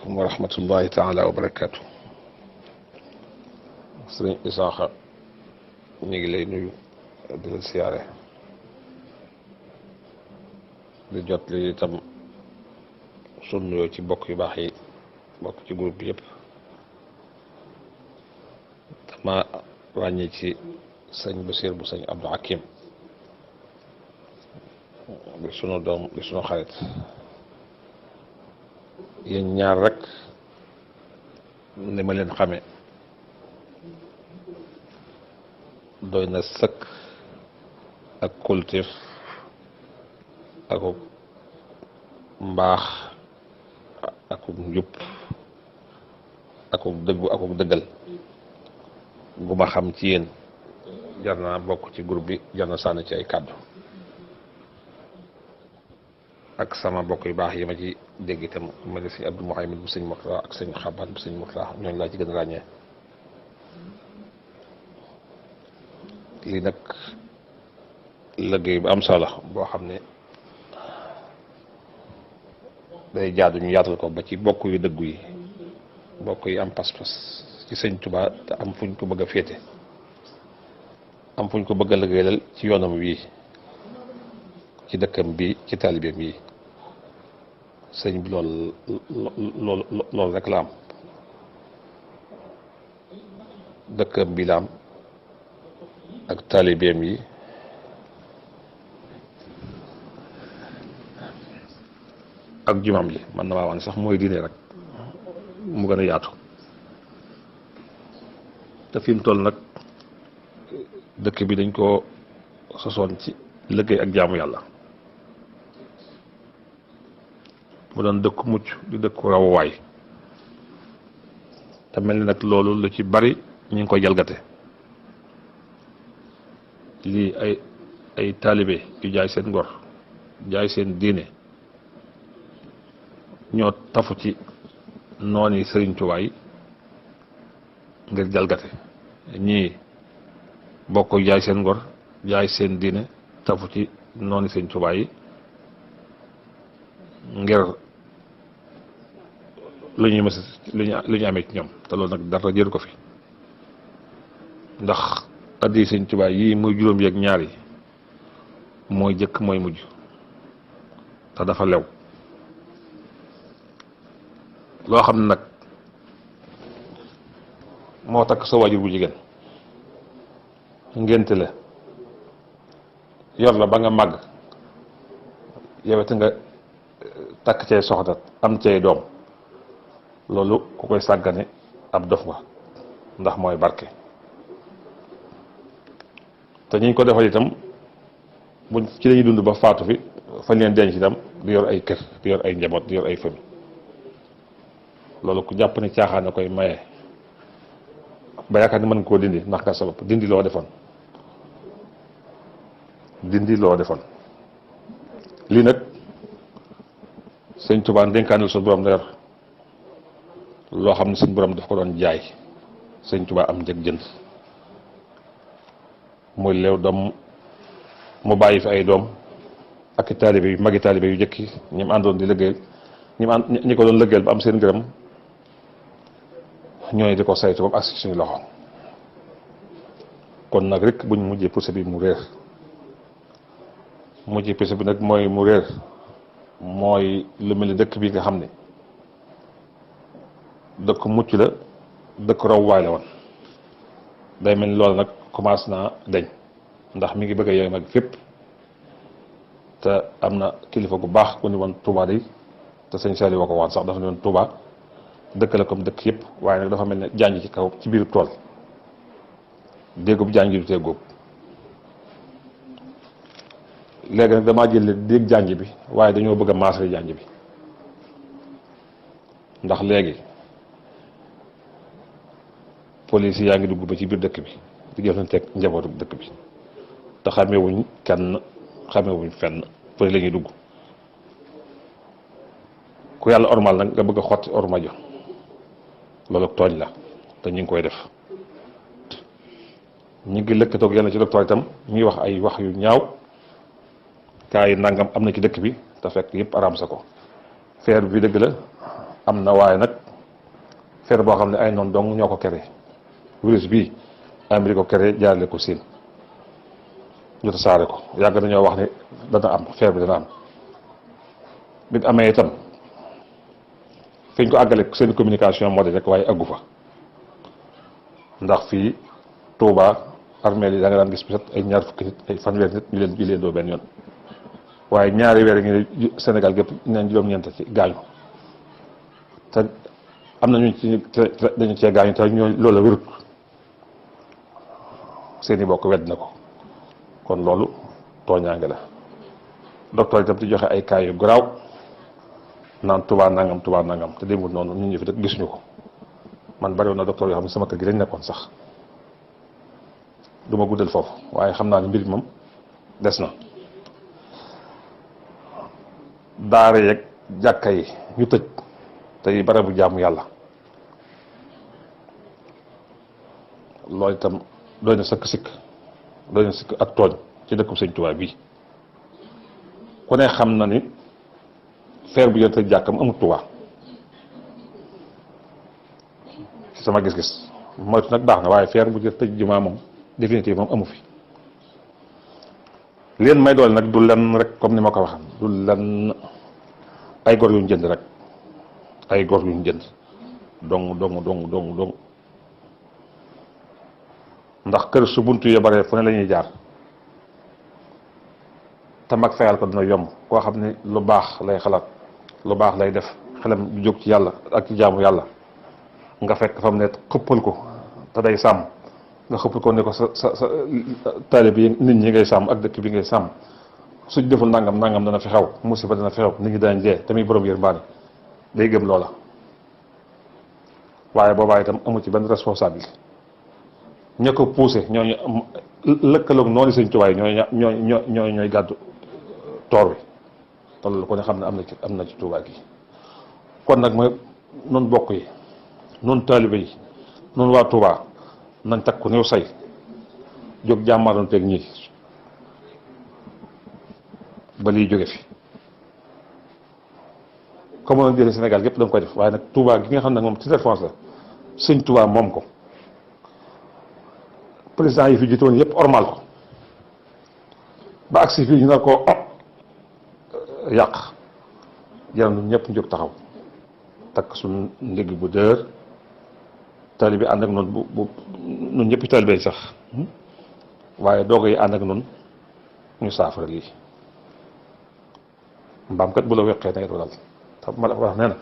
aleykum wa rahmatullahi taala wa barakaatu. sëriñ Isaaxa ñu ngi lay nuyu di la siyaare di jot li itam sun nuyoo ci bokk yu baax yi bokk ci groupe bi yëpp. dama ràññee ci sëñ Basiir bu sëñ Abdou Hakim di sunu doom di sunu xarit. yéen ñaar rek ni ma leen xame doy na sëkk ak kultif ak mbaax ak njub ak dëggu ak dëggal gu ma xam ci yéen jar naa bokk ci groupe bi jar na sànni ci ay kàddu ak sama bokk yu baax yi ma ci dégg itam ma ne sëñ Abdou Mouhamed bu sëñ Mourtala ak sëñ Xaban bu sëñ Mourtala ñooñu laa ci gën a ràññee. lii nag liggéey bu am solo boo xam ne day jaadu ñu yaatal ko ba ci bokk yu dëggu yi bokk yi am pas-pas ci sëñ Tuubaa te am fuñ ko bëgg a féete am fuñ ko bëgg a liggéeyal ci yoonam wii ci dëkkam bi ci taalibeem yi sëñ bi loolu rek la am dëkkam bi la am ak taalibeem yi ak jumaam ji man na maa wax ne sax mooy diine rek mu gën a yaatu te fi mu toll nag dëkk bi dañ ko sosoon ci liggéey ak jaamu yàlla mu doon dëkku mucc di dëkku rawuwaay te mel ni nag loolu lu ci bari ñu ngi koy jalgate lii ay taalibe yu jaay seen ngor jaay seen diine ñoo tafu ci nooni Sëriñ Tuubaa yi ngir jalgate ñii bokk jaay seen ngor jaay seen diine tafu ci nooni Sëriñ Tuubaa yi ngir lu ñuy mës lu ñu amee ci ñoom te loolu nag dara jëru ko fi ndax addi Sëriñ Tuubaa yii muy juróom yeeg ñaar yi mooy jëkk mooy mujj te dafa lew loo xam ne nag moo takk sa waajur bu jigéen ngénte la yor la ba nga màgg yow it nga takk cay soxna am cay doom loolu ku koy sàggane ab dof nga ndax mooy barke te ñi ko defal itam buñ ci lañuy dund ba faatu fi fañ leen denc itam di yor ay kër di yor ay njaboot di yor ay famille loolu ku jàpp ne caaxaan a koy maye ba yaakaar ni mën koo dindi ndax nga sa bopp dindi loo defoon lii nag Sëñ Tuubaa dénkaanul sa borom la yor loo xam ne suñ borom daf ko doon jaay Sëñ Tuubaa am njëg jënd muy leew doom mu bàyyi fi ay doom ak i taalibe yu magi taalibe yu jëkki ñi mu àndoon di liggéeyal ñi ko doon liggéeyal ba am seen ngërëm ñooy di ko saytu ba mu agsi suñu loxo kon nag rek buñ mujjee pousse bi mu réer mujjee pousse bi nag mooy mu réer mooy lu mel ni dëkk bi nga xam ne dëkk mucc la dëkk rawwaay la woon day mel ni loolu nag commencé naa dañ ndax mi ngi bëgg a yooyu mag fépp te am na kilifa gu baax ku ni woon Touba day te sëñ Saliou woo ko waan sax dafa ne woon Touba dëkk la comme dëkk yëpp waaye nag dafa mel ne janj ci kaw ci biir tool déggub janj du tee góob léegi nag damaa jël dégg janj bi waaye dañoo bëgg a maasale janj bi ndax léegi police yaa ngi dugg ba ci biir dëkk bi di jëflanteeg njabootu dëkk bi te xamewuñ kenn xamewuñ fenn fële la ñuy dugg ku yàlla ormal nag nga bëgg a xotti orma jo loolu tooñ la te ñu ngi koy def ñu ngi lëkkatoog yenn ci docteur itam ñuy wax ay wax yu ñaaw kaa yi nangam am na ci dëkk bi te fekk yëpp araam sa ko feer bi dëgg la am na waaye nag feer boo xam ne ay noonu dong ñoo ko créé virus bii Amérique ko créé jaarale ko Siin ñu tasaare ko yàgg nañoo wax ne dana am feer bi dana am bi amee itam fi ñu ko àggale seen communication moo di rek waaye aggu fa ndax fii Touba armée yi da nga daan gis peut-être ay ñaar fukki nit ay fanweer nit ñu leen doo benn yoon waaye ñaari weer ngi Sénégal gépp neen juróom-ñeent ci gaañu te am na ñu ci dañu cee gaañu te ñoo loolu la wérut seen i bokk wedd na ko kon loolu tooñaange la docteur itam di joxe ay cas yu garaaw naan Touba nangam te démbul noonu nit ñi fi dëkk gisuñu ko man bari woon na docteur yoo xam ne sama kër gi lañ nekkoon sax du ma guddal foofu waaye xam naa ne mbir moom des na daara yeeg jàkka yi ñu tëj tey barabu jaamu yàlla loolu itam doy na sikk ak tooñ ci dëkkum Sëñ Tuubaa bii ku ne xam na ni feer bu jël tëj jàkkam amut Tuubaa ci sama gis-gis moytu nag baax na waaye feer bu jël tëj jumaa moom définitive moom amu fi leen may doole nag du lenn rek comme ni ma ko waxam du lenn ay gor yuñ jënd rek ay gor yuñ jënd dong ndax kër su buntu ya bare fu ne la ñuy jaar te mag fayal ko dina yomb koo xam ne lu baax lay xalaat lu baax lay def xelam du jóg ci yàlla ak ci jaamu yàlla nga fekk fa mu ne xëppal ko te day sàmm nga xëppal ko ne ko sa taalib yi nit ñi ngay sàmm ak dëkk bi ngay sàmm suñ deful nangam dana fi xew musiba dana fi xew nit ñi daañ dee tamit borom yërmande day gëm loola waaye boobaa itam amu ci benn responsabilité ña ko poussé ñooñu lëkkaloog noonu Sëñ Tuubaa ñooy gàddu toor wi te loolu ko ne xam ne am na ci Tuubaa gi kon nag mooy noonu bokk yi noonu taalibe yi noonu waa Tuubaa nañ takk ku néew say jóg jàmmaaroon teeg ñii ba liy jóge fi comme on dirait Sénégal yëpp da nga koy def waaye nag Touba gi nga xam ne moom ci référence la Sëñ Touba moom ko président yi fi jiitoon yëpp ormal ko ba agsi fii ñu nar koo yàq jaram ñun ñëpp ñu jóg taxaw takk suñu ndigg bu dër taalibe bi ànd ak noonu bu ñun ñëpp taalibe yi sax waaye doogo yi ànd ak noonu ñu saafara lii mbaam kat bu la weqee na nga dal te ma la wax nee na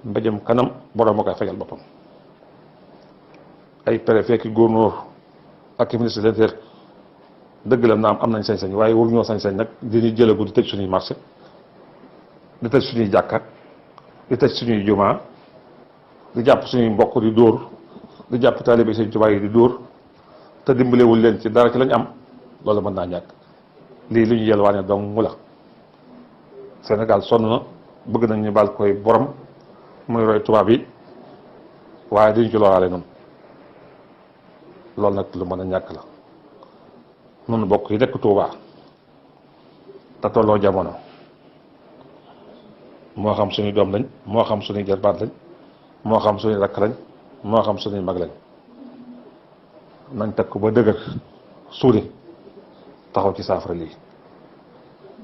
mbéjum kanam borom a koy fajal boppam ay préfet ki gouverneur ak ministre de l'Intérieur dëgg la naam am nañ sañ-sañ waaye waru ñoo sañ-sañ nag diñuy jëlagu di tëj suñuy marché di tëj suñuy jàkka di tëj suñuy jumaa di jàpp suñuy mbokk di dóor di jàpp taalibe Sëñ Tuubaa yi di dóor te dimbalewul leen ci dara ci lañ am loolu mën naa ñàkk lii lu ñu yelwaane donc mu la Sénégal sonn na bëgg nañ ñu baal koy borom muy roy tubaab yi waaye duñ ci loraale noonu loolu nag lu mën a ñàkk la noonu bokk yi nekk Tuubaa te tolloo jamono moo xam suñuy doom lañ moo xam suñuy jarbaat lañ moo xam suñuy rakk lañ moo xam suñuy mag lañ nañ teg ko ba dëgër suude taxaw ci saafara lii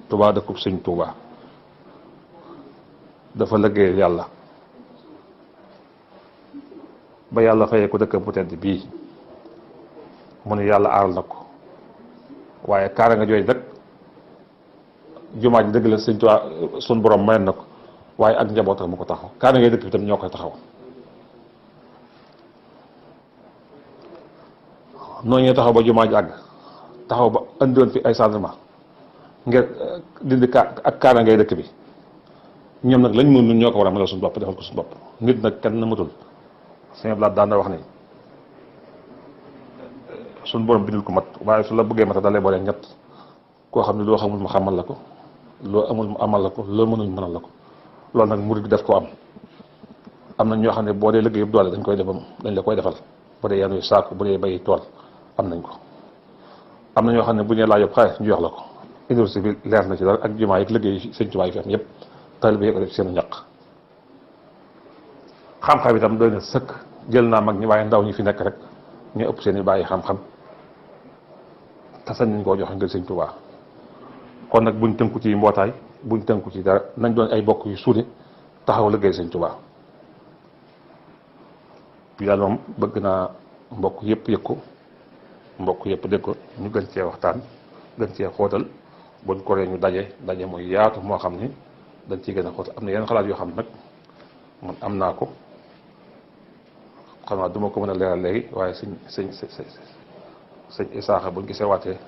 Tuubaa dëkkub Sëñ Tuubaa dafa liggéey yàlla ba yàlla fayee ko dëkk bu tedd bii mu ne yàlla aaral na ko waaye kaara nga jooy nag jumaa ji dëgg la Sëñ Tuubaa suñ borom mayoon na ko waaye ak njabootam mu ko taxaw kaara ngay dëkk bi tam ñoo koy taxaw noonu ñuy taxaw ba jumaa ji àgg taxaw ba andiwoon fi ay changement ngir dindi ak kaara ngay dëkk bi ñoom nag lañ mën ñun ñoo ko war a melal suñu bopp defal ko suñu bopp nit nag kenn na matul sëñ Blaat daan na wax ni suñu borom bindul ko mat waaye su la bëggee mat dalee boole ñett koo xam ne loo xamul mu xamal la ko loo amul mu amal la ko loo mënul mënal la ko loolu nag murid bi def ko am na ñoo xam ne boo dee liggéey yëpp doole dañ la koy defal bu dee yanuy saako bu dee bay tool am nañ ko am na ñoo xam ne bu ñu laa yóbbu xaalis ñu jox la ko université bi leer na ci dara ak jumaa yi liggéey Sëñ Tuubaa yi fi am yëpp taalibe yi ko def seen ñaq xam-xam itam doy na sëkk jël naa mag ñi waaye ndaw ñi fi nekk rek ñu ëpp seen i bàyyi xam-xam te sañ nañ koo joxe ngir sëñ Tuubaa kon nag buñ tënku ci mbootaay buñ tënku ci dara nañ doon ay bokk yu suude taxaw liggéey sëñ Tuubaa yàlla moom bëgg naa mbokk yëpp yëg ko mbokk yëpp dégg ko ñu gën cee waxtaan gën cee xóotal buñ koree ñu daje mooy yaatu moo xam ni dañ ciy gën a xóotal am na yeneen xalaat yoo xam ne nag man am naa ko xam naa du ma ko mën a leeral léegi waaye sëñ Isaaxa buñ gisee waatee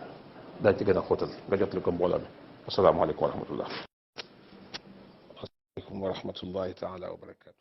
dañ ci gën a xóotal nga jotali ko mbooloo mi asalaamaaleykum wa rahmatullah. Asalaamaaleykum wa rahmatullahi taala wa barakaatu.